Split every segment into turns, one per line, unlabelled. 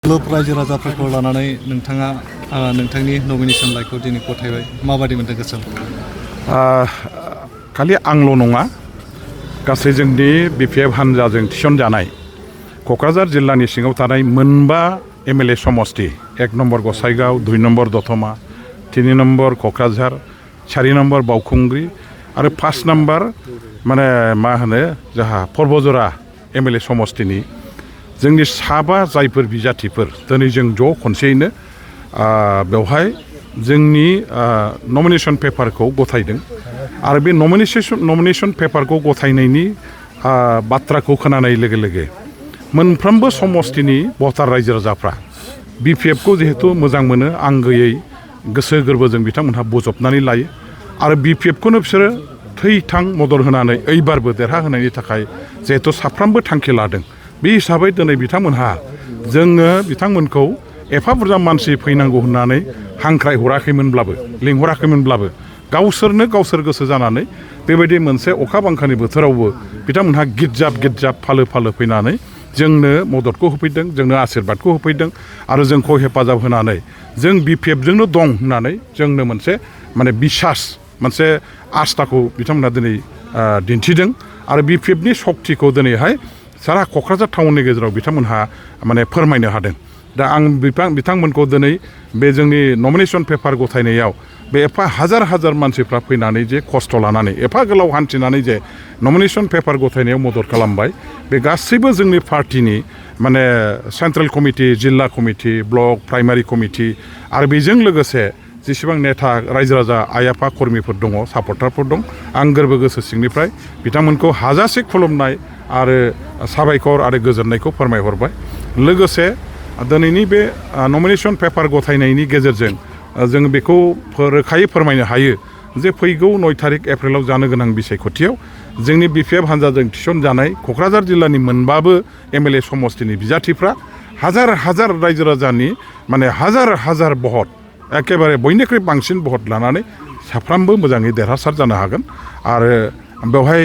Club रायजो राजाफोरखौ लानानै नोंथाङा नोंथांनि नमिनेसन लाइखौ दिनै गथायबाय माबादि मोनदों गोसोआव?
खालि आंल' नङा, गासै जोंनि बिपिएफ हान्जाजों थिसनजानाय क'क्राझार जिल्लानि सिङाव थानाय मोनबा एमएलए समष्टि 1 नम्बर गसाइगाव, 2 नम्बर दतमा, 3 नम्बर क'क्राझार, 4 नम्बर बावखुंग्रि आरो 5 नम्बर माने मा होनो जोंहा पर्बजरा एमएलए समष्टिनि जोंनि साबा जायफोर बिजाथिफोर दिनै जों ज' खनसेयैनो बेवहाय जोंनि नमिनेसन पेपारखौ गथायदों आरो बे नमिनेसन पेपारखौ गथायनायनि बाथ्राखौ खोनानाय लोगो लोगो मोनफ्रोमबो समष्टिनि भटार रायजो राजाफ्रा बिपिएफखौ जिहेतु मोजां मोनो, आंगोयै गोसो गोरबोजों बिथांमोनहा बजबनानै लायो आरो बिपिएफखौनो बिसोरो थै-थां मदद होनानै ओइबारबो देरहाहोनायनि थाखाय जिहेतु साफ्रोमबो थांखि लादों। बे हिसाबै दिनै बिथांमोनहा जोङो बिथांमोनखौ एफा बुरजा मानसि फैनांगौ होननानै हांख्राय हराखैमोनब्लाबो लिंहराखैमोनब्लाबो गावसोरनो गावसोर गोसो जानानै बेबायदि मोनसे अखा बांखानि बोथोरावबो बिथांमोनहा गिदजाब फालो फालो फैनानै जोंनो मददखौ होफैदों, जोंनो आशीर्बादखौ होफैदों आरो जोंखौ हेफाजाब होनानै जों बिपिएफजोंनो दं होननानै जोंनो मोनसे माने बिसास मोनसे आस्थाखौ बिथांमोनहा दिनै दिन्थिदों आरो बिपिएफनि सक्तिखौ दिनैहाय सारा क'क्राझार टाउननि गेजेराव बिथांमोनहा माने फोरमायनो हादों। दा आं बिथांमोनखौ दिनै बे जोंनि नमिनेसन पेपार गथायनायाव बे एफा हाजार मानसिफ्रा फैनानै जे खस्थ' लानानै एफा गोलाव हान्थिनानै जे नमिनेसन पेपार गथायनायाव मदद खालामबाय, बे गासैबो जोंनि पार्टिनि माने सेन्ट्रेल कमिटि, जिल्ला कमिटि, ब्लक, प्राइमारि कमिटि आरो बेजों लोगोसे जेसेबां नेता रायजो राजा आइ आफा कर्मिफोर दङ, सापर्टारफोर दं, आं गोरबो गोसो सिंनिफ्राय बिथांमोनखौ हाजासे खुलुमनाय आरो साबायखर आरो गोजोननायखौ फोरमायहरबाय। लोगोसे दिनैनि बे नमिनेसन पेपार गथायनायनि गेजेरजों जों बेखौ रोखायै फोरमायनो हायो जे फैगौ 9 थारिख एप्रिलाव जानो गोनां बिसायख'थियाव जोंनि बिपिएफ हान्जाजों थिसनजानाय क'क्राझार जिल्लानि मोनबाबो एमएलए समष्टिनि बिजाथिफ्रा हाजार रायजो राजानि माने हाजार भट एखेबारे बयनिख्रुइ बांसिन भट लानानै साफ्रोमबो मोजाङै देरहासार जानो हागोन आरो बेवहाय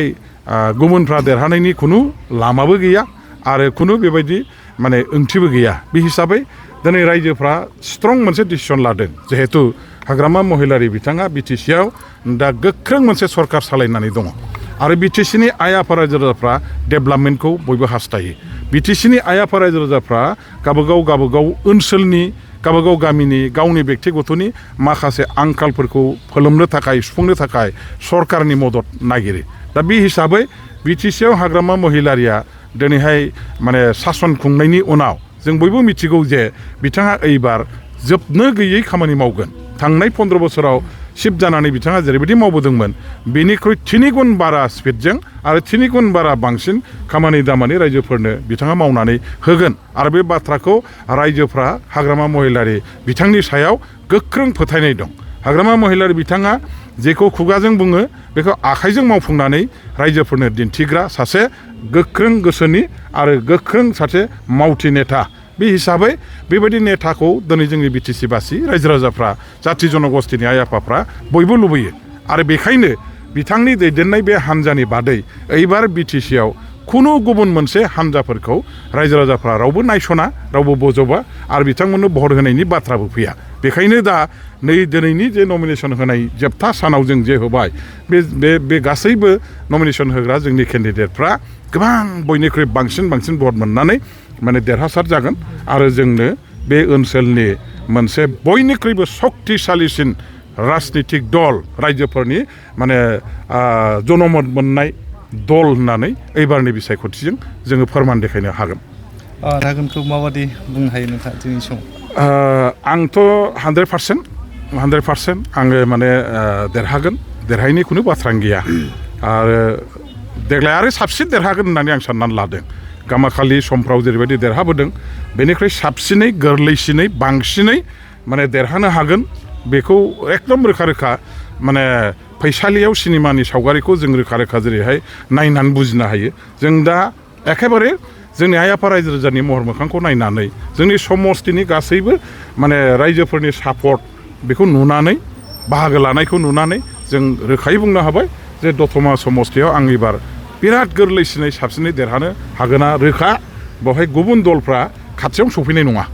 गुबुनफ्रा देरहानायनि खुनु लामाबो गैया आरो खुनु बेबायदि माने ओंथिबो गैया। बे हिसाबै दिनै रायजोफ्रा स्ट्रं मोनसे डिसिसन लादों, जिहेतु हाग्रामा महिलारि बिथाङा बिटिसिआव दा गोख्रों मोनसे सरकार सालायनानै दङ आरो बिटिसिनि आइ आफा रायजो राजाफ्रा डेभेलपमेन्टखौ बयबो हास्थायो। बिटिसिनि आइ आफा रायजो राजाफ्रा गावबागाव ओनसोलनि गावबागाव गामिनि गावनि बेक्तिगतनि माखासे आंखालफोरखौ फोलोमनो थाखाय सुफुंनो थाखाय सरकारनि मदद नागिरो। दा बे हिसाबै बिटिसिआव हाग्रामा महिलारिया दिनैहाय माने सासन खुंनायनि उनाव जों बयबो मिथिगौ जे बिथाङा एइबार जोबनो गैयै खामानि मावगोन। थांनाय 15 बोसोराव सिफ जानानै बिथाङा जेरैबायदि मावबोदोंमोन बेनिख्रुइ 3 गुन बारा स्पिडजों आरो 3 गुन बारा बांसिन खामानि दामानि रायजोफोरनो बिथाङा मावनानै होगोन आरो बे बाथ्राखौ रायजोफ्रा हाग्रामा महिलारि बिथांनि सायाव गोख्रों फोथायनाय दं। हाग्रामा महिलारि बिथाङा जेखौ खुगाजों बुङो बेखौ आखाइजों मावफुंनानै रायजोफोरनो दिन्थिग्रा सासे गोख्रों गोसोनि आरो गोख्रों सासे मावथि नेता। बे हिसाबै बेबायदि नेताखौ दिनै जोंनि बिटिसिबासि रायजो राजाफ्रा जाथि जनगोष्ठीनि आइ आफाफ्रा बयबो लुबैयो आरो बेखायनो बिथांनि दैदेननाय बे हान्जानि बादै एइबार बिटिसिआव खुनु गुबुन मोनसे हान्जाफोरखौ रायजो राजाफ्रा रावबो नायसना, रावबो बजबा आरो बिथांमोननो भट होनायनि बाथ्राबो फैया। बेखायनो दा दिनैनि जे नमिनेसन होनाय जोबथा सानाव जों जे होबाय बे गासैबो नमिनेसन होग्रा जोंनि केन्डिडेटफ्रा गोबां बयनिख्रुइ बांसिन भट मोननानै माने देरहासार जागोन आरो जोंनो बे ओनसोलनि मोनसे बयनिख्रुइबो सक्तिशालिसिन राजनितिक दल रायजोफोरनि माने जनमत मोननाय दल होननानै एइबारनि बिसायख'थिजों जोङो फोरमान देखायनो हागोन।
रागोनखौ माबादि बुंनो हायो नोंथाङा दिनैनि समाव?
आंथ' 100% आङो माने देरहागोन, देरहायैनि खुनु बाथ्रानो गैया आरो देग्लाय आरो साबसिन देरहागोन होननानै आं साननानै लादों। गामाखालि समफ्राव जेरैबायदि देरहाबोदों बेनिख्रुइ साबसिनै गोरलैसिनै बांसिनै माने देरहानो हागोन बेखौ एकदम रोखा माने फैसालियाव सिनेमानि सावगारिखौ जों रोखा जेरैहाय नायनानै बुजिनो हायो। जों दा एखेबारे जोंनि आइ आफा रायजो राजानि महर मोखांखौ नायनानै जोंनि समष्टिनि गासैबो माने रायजोफोरनि सापर्ट बेखौ नुनानै बाहागो लानायखौ नुनानै जों रोखायै बुंनो हाबाय जे दतमा समष्टियाव आं एबार बिराद गोरलैसिनै साबसिनै देरहानो हागोना रोखा। बेवहाय गुबुन दलफ्रा खाथियाव सफैनाय नङा।